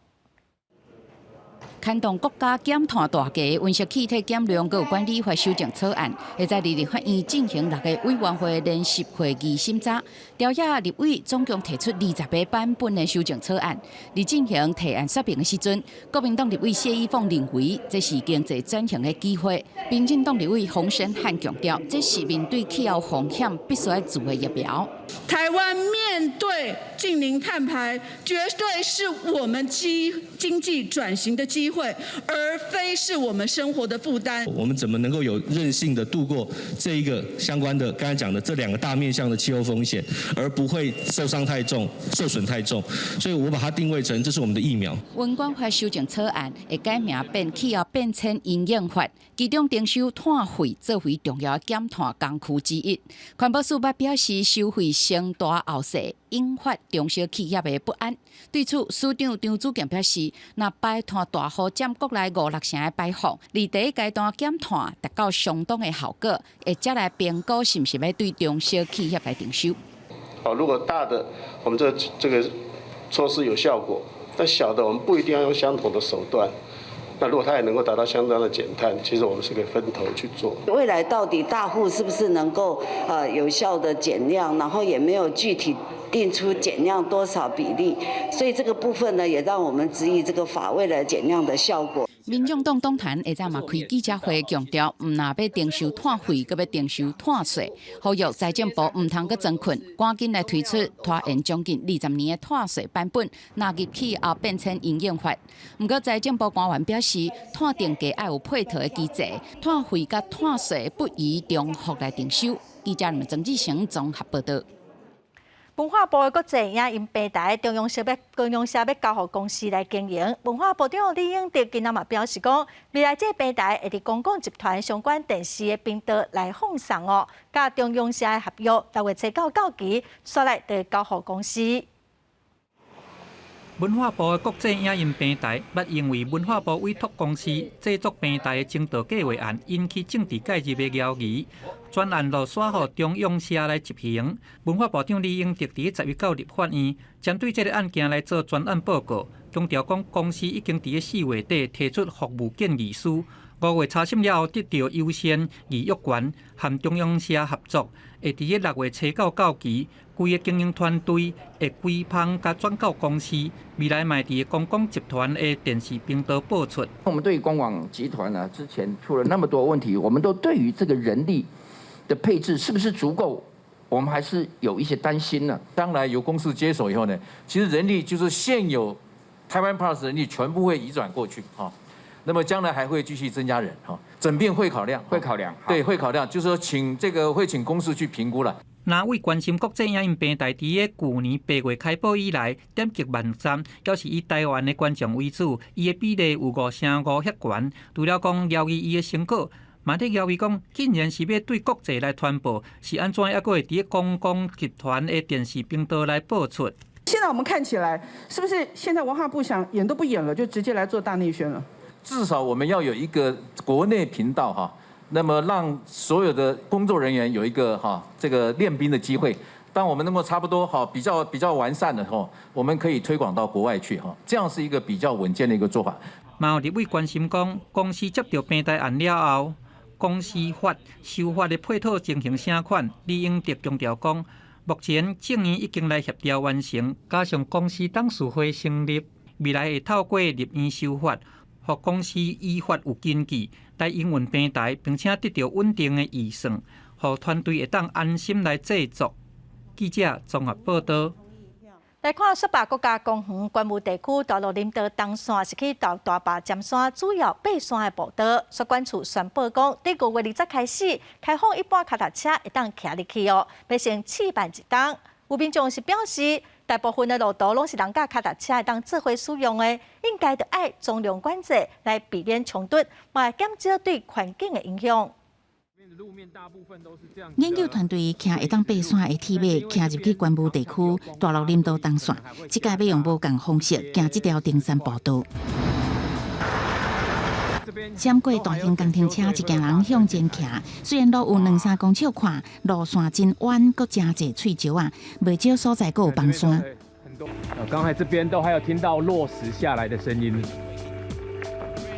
牽動國家減碳大計溫室氣體減量佮管理法修正草案，會佇立法院進行六個委員會聯席會議審查。朝野立委總共提出20個版本的修正草案。佇進行提案說明的時陣，國民黨立委謝依鳳認為這是經濟轉型的機會。民進黨立委洪申翰強調，這是面對氣候風險必須愛注的疫苗。台灣面對淨零碳排，絕對是我們經濟轉型的機會，而非是我們生活的負擔。我們怎麼能夠有韌性的度過這一個相關的剛才講的這兩個大面向的氣候風險，而不會受傷太重、受損太重？所以我把它定位成這是我們的疫苗。溫管法修正草案會改名變氣候變遷因應法，其中徵收碳費作為重要減碳工具之一。環保署捌表示，收費先大後小，引發中小企業的不安。對此，署長張子健表示，若排碳大戶佔國內五六成的排放，佇第一階段減碳達到相當的效果，會才來評估是毋是欲對中小企業來徵收。好，如果大的我們這個措施有效果，但小的我們不一定要用相同的手段。那如果它也能夠達到相當的減碳，其實我們是可以分頭去做。未來到底大戶是不是能夠有效的減量，然後也沒有具體定出減量多少比例，所以這個部分呢，也讓我們質疑這個法未來減量的效果。民眾黨黨團下晝嘛開記者會強調，毋但欲徵收碳費，閣欲徵收碳稅，呼籲財政部毋通閣裝睏，趕緊來推出拖延將近20年的碳稅版本，納入氣候變遷因應法。毋過財政部官員表示，碳定價愛有配套的機制，碳費佮碳稅不宜重複來徵收。記者曾志成綜合報導。文化部的國際影音平台中央社欲中央社欲交予公司來經營。文化部長李永得今仔嘛表示講，未來這個平台會佇公廣集團相關電視的頻道來放送哦，佮中央社的合約6月初9到期，煞來就交予公司。文化部的國際影音平台，捌因為文化部委託公司製作平台的爭奪計劃案引起政治介入的爭議，專案就徙予中央社來執行。文化部長李永得佇11到立法院，針對這个案件來做專案報告，強調講公司已經佇4月底提出服務建議書，5月查審了後得著優先預約權，和中央社合作，會佇6月初9到期。規个經營團隊會歸芳佮轉到公司，未來嘛會佇公廣集團的電視頻道播出。我們對公廣集團呢，之前出了那麼多問題，我們都對於這個人力的配置是不是足夠，我們還是有一些擔心呢。將來由公司接手以後呢，其實人力就是現有台灣 Plus 人力全部會移轉過去哈。那麼將來還會繼續增加人哈，整併會考量，會考量，對，會考量，就是說請這個會請公司去評估了。那位關心國際影音平台，佇個舊年8月開播以來，點擊萬三，猶是以台灣的觀眾為主，伊的比例有5成5遐懸。除了講療癒伊的成果，嘛咧療癒講，竟然是欲對國際來傳播，是按怎猶閣會佇個公共集團的電視頻道來播出？現在我們看起來，是不是現在文化部想演都不演了，就直接來做大內宣了？至少我們要有一個國內頻道哈。那麼讓所有的工作人員有一個哈這個練兵的機會，當我們能夠差不多哈比較完善的吼，我們可以推廣到國外去哈，這樣是一個比較穩健的一個做法。嘛有立委關心講，公視接著平台案了後，公視法修法的配套情形啥款？李永得強調講，目前政院已經來協調完成，加上公視董事會成立，未來會透過立院修法，予公視依法有根據來營運平台，並且得著穩定的預算，予團隊會當安心來製作。記者綜合報導。來看雪霸國家公園觀霧地區大路林道東線是去到大壩尖山主要爬山的步道。雪管處宣布講，佇5月20開始開放一般跤踏車會當騎入去哦，欲先試辦一冬。有民眾是表示，大部分的路途攏是人佮跤踏車會當做伙使用的，應該著愛總量管制來避免衝突，嘛會減少對環境的影響。研究團隊騎會當爬山的鐵馬，騎入去觀霧地區大鹿林道東線，這擺欲用無仝方式行這條登山步道。閃過大型工程車，一行人向前騎。雖然路有兩三公尺寬，路線真彎，閣誠濟碎石仔，袂少所在閣有崩山。剛才這邊都還有聽到落石下來的聲音，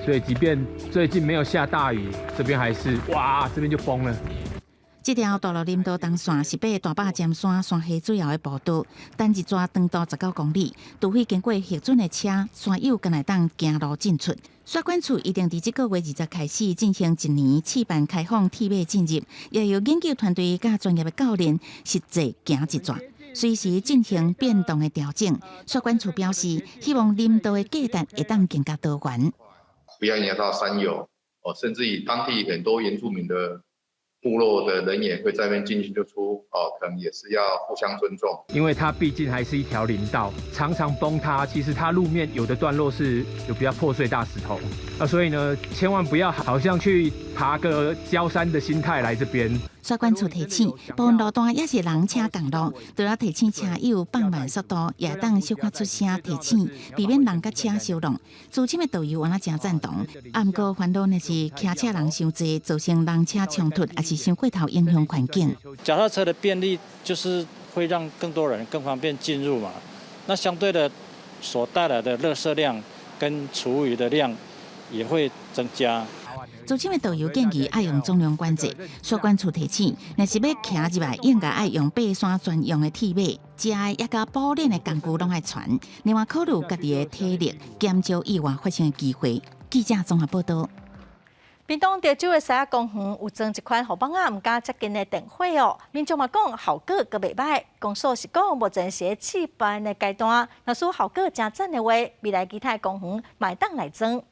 所以即便最近沒有下大雨，這邊還是哇，這邊就崩了。這條大鹿林道東線是爬大壩尖山山下主要的步道，單一逝長度19公里，除非經過核准的車，山友敢會當行路進出。雪管處一定佇這個月二十開始進行一年試辦開放鐵馬進入，也由研究團隊佮專業的教練實際行一逝，隨時進行變動的調整。雪管處表示，希望林道的價值會當更加多元，不要影響到山友哦，甚至於當地很多原住民的部落的人也會在那邊進進出出，哦，可能也是要互相尊重。因為它畢竟還是一條林道，常常崩塌。其實它路面有的段落是有比較破碎大石頭，啊，所以呢，千萬不要好像去爬個郊山的心態來這邊。雪管處提醒，部分路段也是人車仝路，除了提醒車友放慢速度，也當小可出聲提醒，避免人佮車相挵。資深的導遊敢若誠贊同，啊，毋過煩惱的是騎車人傷濟，造成人車衝突，抑是傷過頭影響環境。腳踏車的便利就是會讓更多人更方便進入嘛，那相對的所帶來的垃圾量跟廚餘的量也會增加。資深的導遊建議愛用總量管制，雪管處提醒，若是欲騎入來，應該愛用爬山專用的鐵馬，食的抑佮保暖的工具攏愛傳。另外考慮家己的體力，減少意外發生的機會。記者綜合報導。屏東潮州的獅仔公園有裝一款予蠓仔毋敢接近的電火哦，民眾嘛講效果閣袂䆀，公所是講目前是佇試辦的階段，若是效果誠讚的話，未來其他公園嘛會當來裝。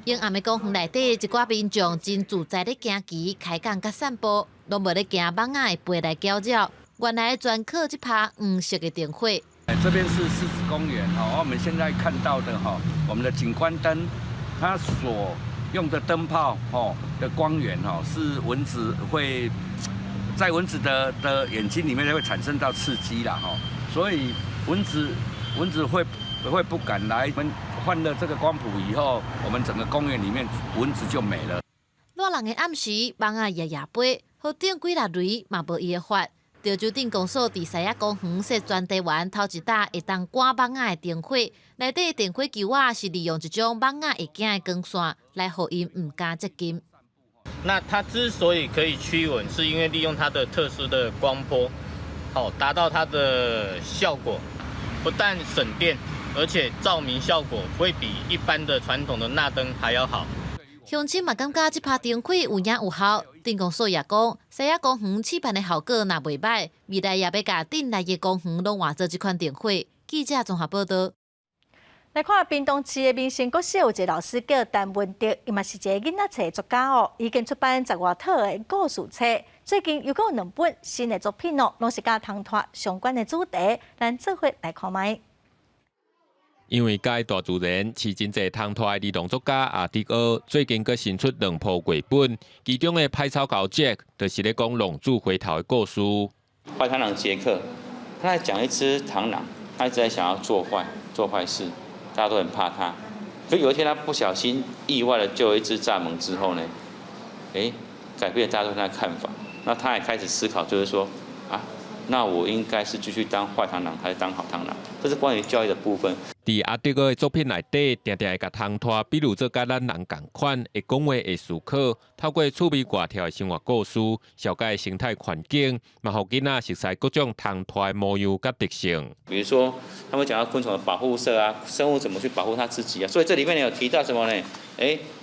陰暗的公園內底，一寡民眾真自在咧行棋、開講佮散步，攏無咧驚蠓仔會飛來攪擾。原來專靠這拍黃色的電火。這邊是獅子公園哈，我們現在看到的哈，我們的景觀燈，它所用的燈泡吼的光源吼，是蚊子會在蚊子的眼睛裡面會產生到刺激啦吼，所以蚊子會不敢來。我們換了這個光譜以後，我們整個公園裡面蚊子就沒了。熱人的暗時，蠓仔夜夜飛，予電幾粒雷嘛無伊的法。潮州鎮公所佇獅仔公園設全台灣頭一搭會當趕蠓仔的燈火，內底電火球仔是利用一種蠓仔會驚的光線來予𪜶毋敢接近。那它之所以可以驅蚊，是因為利用它的特殊的光波，好達到它的效果，不但省電，而且照明效果會比一般的傳統的鈉燈還要好。鄉親嘛感覺這拍燈火有影有效，鎮公所也講，獅仔公園試辦的效果若袂䆀，未來也欲共鎮內的公園攏換做這款燈火。記者綜合報導。來看屏東市的民生國小有一個老師叫陳文德，伊嘛是一個囡仔冊作家哦，已經出版10外套的故事冊。最近又閣有兩本新的作品哦，攏是佮蟲豸相關的主題，咱做伙來看覓。因為佮意大自然，飼真濟蟲豸的兒童作家阿迪柯最近閣新出兩部繪本，其中的歹草猴傑克就是咧講浪子回頭的故事。壞螳螂傑克，他在講一隻螳螂，他一直在想要做壞做壞事，大家都很怕他。可有一天他不小心意外的救了一隻蚱蜢之後呢，改變了大家對他的看法。那他也開始思考，就是說啊，那我應該是繼續當壞螳螂，還是當好螳螂？這是關於教育的部分。佇阿德哥的作品內底，定定會共蟲豸比喻做佮咱人仝款，會講話、會思考，透過趣味活跳的生活故事，紹介生態環境，嘛予囡仔熟悉各種蟲豸的模樣佮特性。比如說，他們講到昆蟲的保護色啊，生物怎麼去保護它自己啊？所以這裡面有提到什麼呢？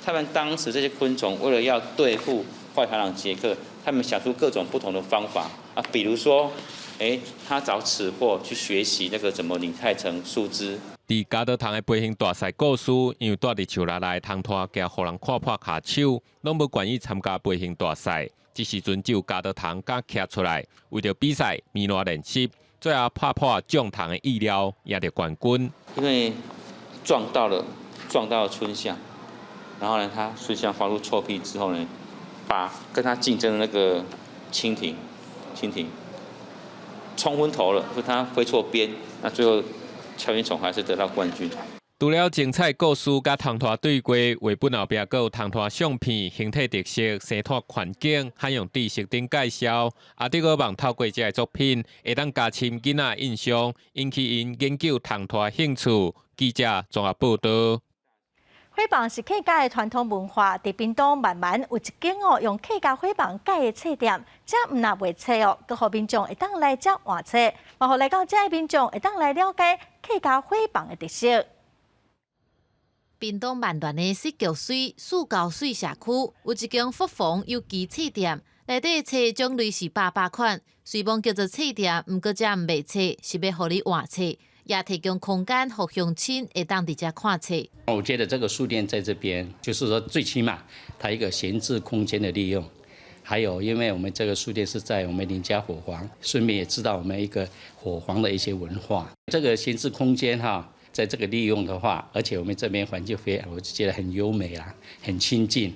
他們當時這些昆蟲為了要對付壞螳螂傑克，他們想出各種不同的方法啊，比如說，他找尺蠖去學習那個怎麼擬態成樹枝。佇加多蟲的飛行大賽故事，因為蹛佇樹林內蟲豸驚予人看破跤手，攏無願意參加飛行大賽。這時陣只有加多蟲敢徛出來，為著比賽糜爛練習，最後拍破眾蟲的意料，贏著冠軍。因為撞到了春象，然後呢，他春象發出臭屁之後呢，把跟他競爭的那個蜻蜓衝昏頭了，說他飛錯邊，那最後鍬形蟲還是得到冠軍。除了精彩故事佮蟲豸對話，繪本後壁閣有蟲豸相片、形體特色、生態環境、海洋知識等介紹。阿德哥望透過這个作品，會當加深囡仔印象，引起𪜶研究蟲豸興趣。記者綜合報導。火房是客家的傳統文化，佇屏東萬巒有一間哦，用客家火房蓋的冊店，遮毋但賣冊哦，閣予民眾會當來遮換冊，嘛予來到遮的民眾會當來了解客家火房的特色。屏東萬巒的西腳水四溝水社區有一間福房有機冊店，內底冊種類是百百款，雖罔叫做冊店，毋過遮毋賣冊，是欲予你換冊，也提供空間予鄉親會當佇遮看冊。我覺得這個書店在這邊，就是說最起碼它一個閒置空間的利用，還有因為我們這個書店是在我們林家伙房，順便也知道我們一個伙房的一些文化。這個閒置空間哈，在這個利用的話，而且我們這邊環境非常，我就覺得很優美啦，很清靜。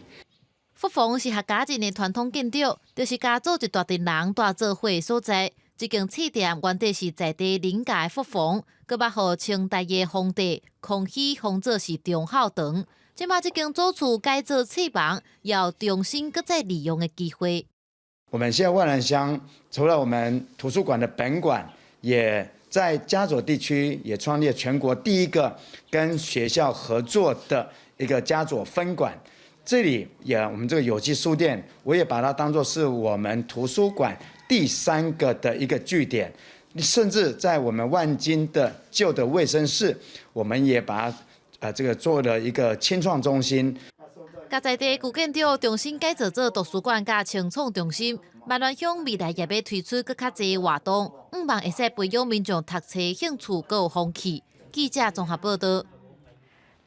福房是客家人的傳統建築，就是家族一大陣人蹛做伙的所在。這間冊店原底是在地林家的福房，閣捌予清代的皇帝康熙封做是忠孝堂。這馬這間祖厝改做冊房，有重新閣再利用的機會。我們現在萬巒鄉除了我們圖書館的本館，也在嘉左地區也創立全國第一個跟學校合作的一個嘉左分館。這裡也我們這個有機書店，我也把它當作是我們圖書館第三個的一個據點，甚至在我們萬金的舊的衛生室，我們也把它這個做了一個青創中心。共在地舊建築重新改造做圖書館佮青創中心，萬巒鄉未來也欲推出閣較濟活動，向望會使培養民眾讀冊興趣閣有風氣。記者綜合報導。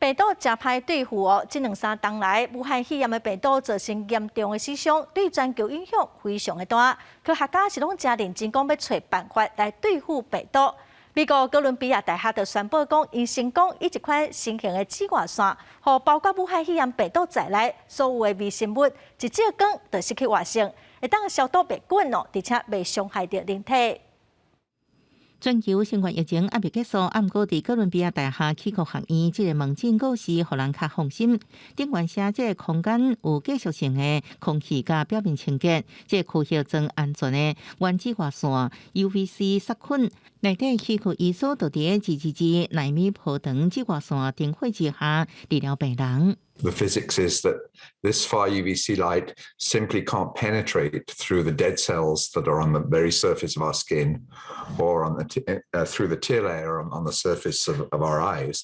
病毒誠歹對付哦，這兩三冬來，武漢肺炎的病毒造成嚴重的死傷，對全球影響非常的大。科學家是攏誠認真講欲揣辦法來對付病毒。美國哥倫比亞大學就宣布講，𪜶成功以一款新型的紫外線，予包括武漢肺炎病毒在內所有的微生物，一照光就失去活性，會當消毒滅菌哦，而且袂傷害著人體。全球新冠疫情猶未結束，毋過佇哥倫比亞大學氣候學院這个門診故事，予人較放心。頂懸寫這个空間有繼續性的空氣佮表面清潔，這个區域裝安全的原子外線 UVC 殺菌。內底氣候醫師就佇222納米波長紫外線燈火之下治療病人。 The physics is that this far UVC light simply can't penetrate through the dead cells that are on the very surface of our skin or through the tear layer on the surface of our eyes.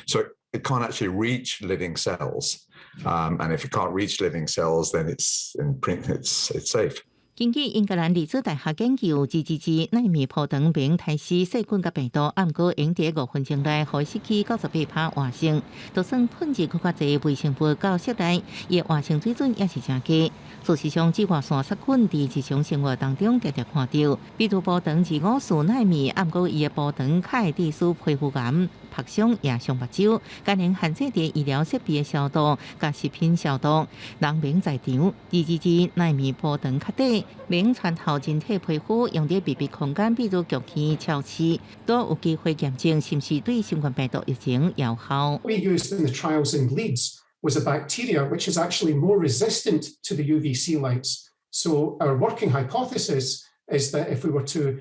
So it can't actually reach living cells. And if it can't reach living cells, then it's, in print, it's safe. 其根據英格蘭利茲大學研究，222納米波長免殺死細菌佮病毒，毋過會佇5分鐘內予失去98%活性，就算噴入閣較濟微生物到室內，伊的活性水準也是誠低。事實上，紫外線殺菌佇日常生活當中常常看著，比如波長254納米，毋過伊的波長較會致使皮膚癌、曝傷也傷目睭，敢能限制佇醫療設備的消毒、佮食品消毒。人免在場，222納米波長較短，免穿透人體皮膚，用佇密閉空間，比如劇院、超市，都有機會驗證是毋是對新冠病毒疫情有效。 We used in the trials in Leeds was a bacteria which is actually more resistant to the UVC lights. So our working hypothesis is that if we were to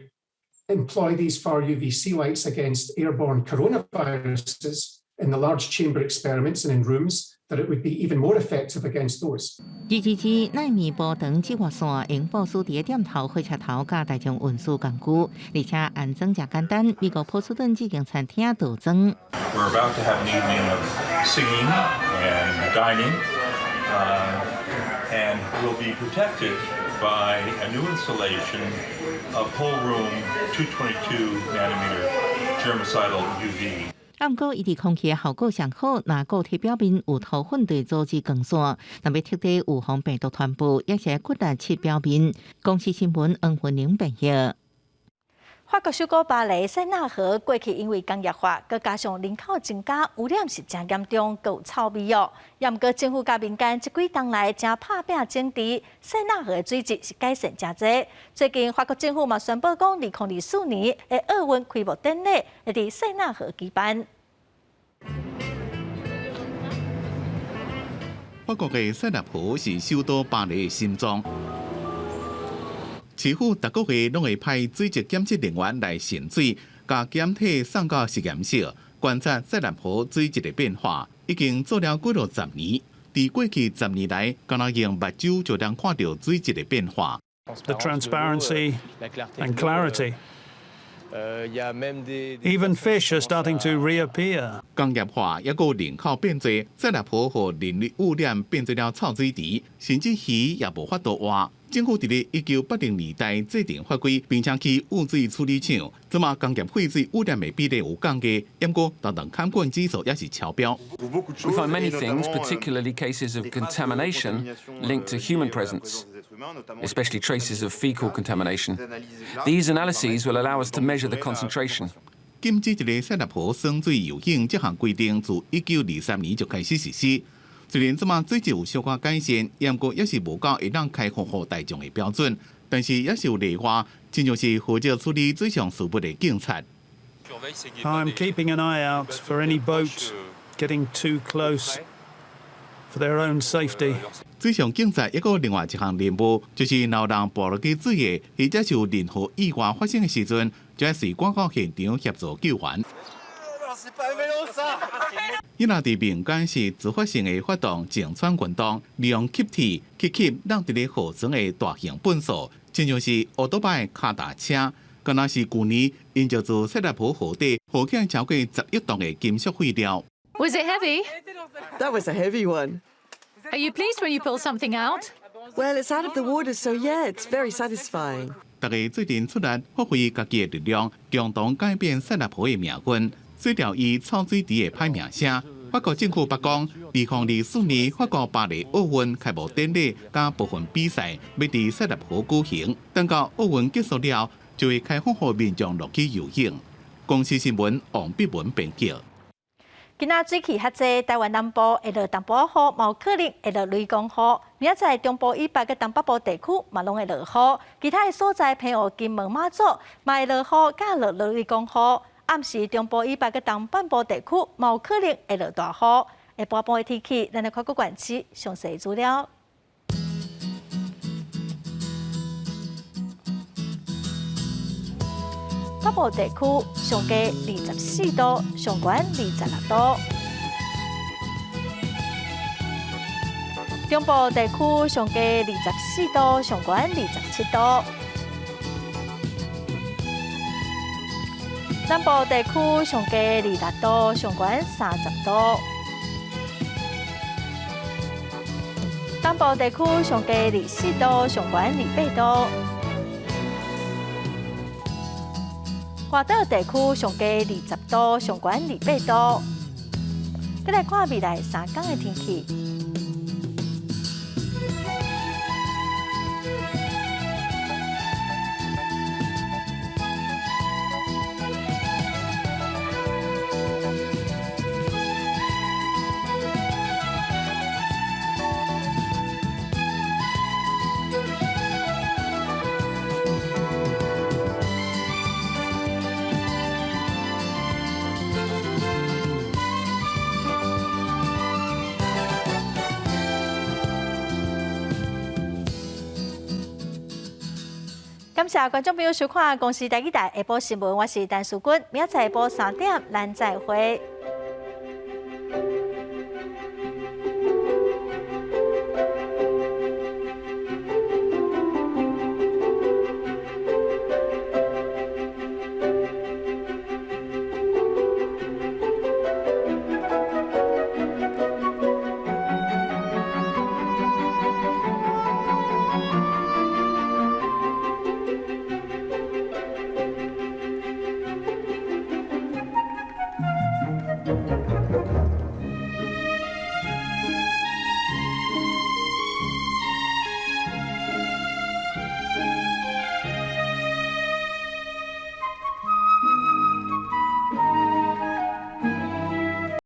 employ these far UVC lights against airborne coronaviruses in the large chamber experiments and in rooms, that it would be even more effective against those. 222納米波長紫外線用部署佇店頭、火車頭佮大眾運輸工具，而且安裝誠簡單。美國波士頓這間餐廳就裝。 We're about to have an evening of singing and dining, and we'll be protected by a new installation of whole room 222 nanometer germicidal UV. 毋過，伊佇空氣的效果上好，若固體表面有塗粉對阻止光線，若欲徹底預防病毒傳播，也是骨力拭表面。公視新聞黃文玲編譯。法國首都巴黎塞納河過去因為工業化，閣加上人口增加，污染是誠嚴重，閣有臭味哦。也毋過政府佮民間這幾冬來誠拍拚整治塞納河的水質是改善誠濟。最近法國政府嘛宣布講，2024年的奧運開幕典禮會佇塞納河舉辦。法國的塞納河是首都巴黎的心臟。市府逐個月攏會派水質檢測人員來巡水，共檢體送到實驗室觀察塞納河水質的變化。已經做了幾落十年，佇過去十年來，敢若用目睭就能看著水質的變化。 The transparency and clarity. Even fish are starting to reappear. 工業化抑閣人口變濟，塞納河予人類污染變做了臭水池，甚至魚也無法度活。政府佇咧1980年代制定法規，並且起污水處理廠，這馬工業廢水污染的比例有降低，毋過大腸桿菌指數也是超標。 We find many things, particularly cases of contamination linked to human presence, especially traces of fecal contamination. These analyses will allow us to measure the concentration. 禁止佇咧塞納河耍水游泳這項規定自1923年就開始實施。雖然這馬水質有小可改善，毋過也是無夠會當開放予大眾的標準，但是也是有例外，親像是負責處理水上事務的警察。 I'm keeping an eye out for any boat getting too close for their own safety. 水上警察抑閣另外一項任務，就是若有人跋落去水下，或者是有任何意外發生的時陣，就愛隨趕到現場協助救援。伊若佇民間是自發性的發動淨船運動，利用吸鐵去吸挵佇咧河床的大型糞掃，親像是歐多擺跤踏車，敢若是舊年𪜶就自塞納河河底撈起超過10億噸的金屬廢料。 Was it heavy? That was a heavy one. Are you pleased when you pull something out? Well, it's out of the water, so yeah, it's very satisfying. 大家做陣出力，發揮家己的力量，共同改變塞納河的命運。洗掉伊臭水池的歹名聲。法國政府捌講，2024年法國巴黎奧運開幕典禮佮部分比賽欲佇塞納河舉行，等到奧運結束了，就會開放予民眾落去游泳。公視新聞王碧文編輯。今仔水汽較濟，台灣南部會落淡薄仔雨，嘛有可能會落雷公雨。明仔載中部以北佮東北部地區嘛攏會落雨，其他的所在，澎湖、金門、馬祖嘛會落雨，佮落雷公雨。暗時中部以北佮東半部地區嘛有可能會落大雨。下晡晡的天氣，咱來看各縣市詳細資料。北部地區上低24度，上懸26度。中部地區上低24度，上懸27度。南部地區上低26度，上懸30度。東部地區上低24度，上懸28度。外島地區上低20度，上懸28度。再來看未來3天的天氣。感謝觀眾朋友收看《公視台語台》下晡新聞，我是陳淑君，明仔載下晡3點，咱再會。